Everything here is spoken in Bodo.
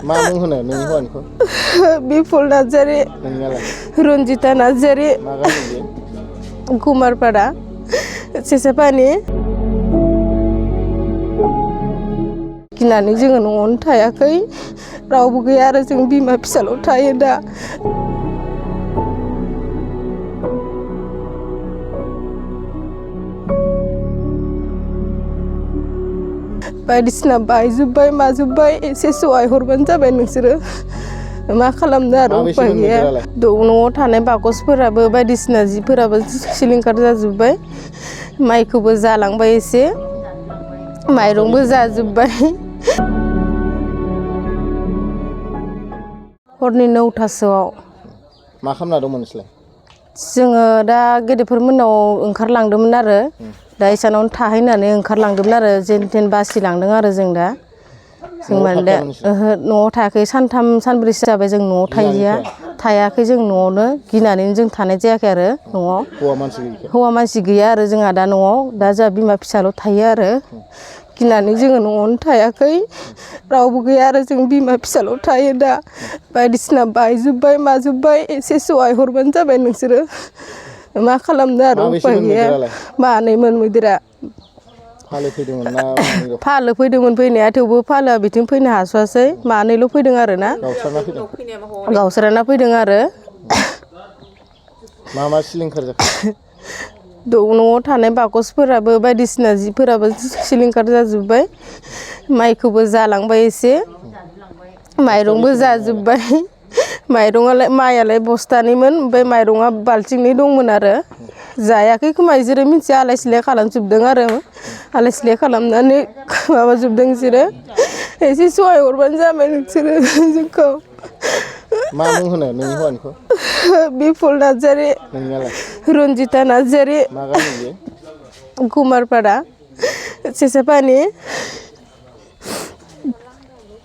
मा मुं होनो नोंनि हौवानिखौ? बिपुल नार्जारि। नोंनियालाय? रन्जिता नार्जारि। मा गामि बियो? कुमारपारा सेसापानि। गिनानै जोङो न'आवनो थायाखै, रावबो गैया आरो जों बिमा फिसाल' थायो दा। बायदिसिना बायजोब्बाय माजोब्बाय, एसे सहाय हरबानो जाबाय नोंसोरो। मा खालामनो आरो उपाय गैया। न'आव थानाय बाकसफोराबो बायदिसिना जिफोराबो सिलिंखार जाजोब्बाय, माइखौबो जालांबाय एसे, माइरंबो जाजोब्बाय। हरनि 9टासोआव। मा खालामना दंमोन नोंसोरलाय? जोङो दा गेदेरफोर मोननाव ओंखारलांदोंमोन आरो दा इसानावनो थाहैनानै ओंखारलांदोंमोन आरो जेन थेन बासिलांदों आरो जों दा। जों माने दा ओहो न'आव थायाखै, सानथाम सानब्रैसो जाबाय जों न'आव थायाखै जों न'आवनो, गिनानैनो जों थानाय जायाखै आरो न'आव। हौवा मानसि गैया आरो जोंहा दा न'आव, दा जोंहा बिमा फिसाल' थायो आरो। गिनानै जोङो न'आवनो थायाखै, रावबो गैया आरो जों बिमा फिसाल' थायो दा। बायदिसिना बायजोब्बाय माजोब्बाय, एसे सहाय हरबानो जाबाय नोंसोरो। मा खालामनो आरो उपाय गैया। मानैमोन मैदेरा। फालो फैदोंमोन ना मानैल'? फालो फैदोंमोन फैनाया, थेवबो फालोआ बिथिं फैनो हास'वासै, मानैल' फैदों आरो ना। गावस्राना फैदों आरो। मा मा सिलिंखार जाखो? न'आव थानाय बाकसफोराबो बायदिसिना जिफोराबो सिलिंखार जाजोब्बाय, माइखौबो जालांबाय एसे, माइरंबो जाजोब्बाय। माइयालाय बस्थानैमोन, ओमफ्राय माइरङा बाल्थिंनै दंमोन आरो। जायाखै खोमा इसोरो मिथिया, आलाय सिलाय खालामजोबदों आरो। आलाय सिलाय खालामनानै माबाजोबदों इसोरो। एसे सहाय हरबानो जाबाय नोंसोरो जोंखौ। मा मुं होनो नोंनि हौवानिखौ? बिपुल नार्जारि। नोंनियालाय? रन्जिता नार्जारि। मा गामि बियो? कुमारपारा सेसापानि।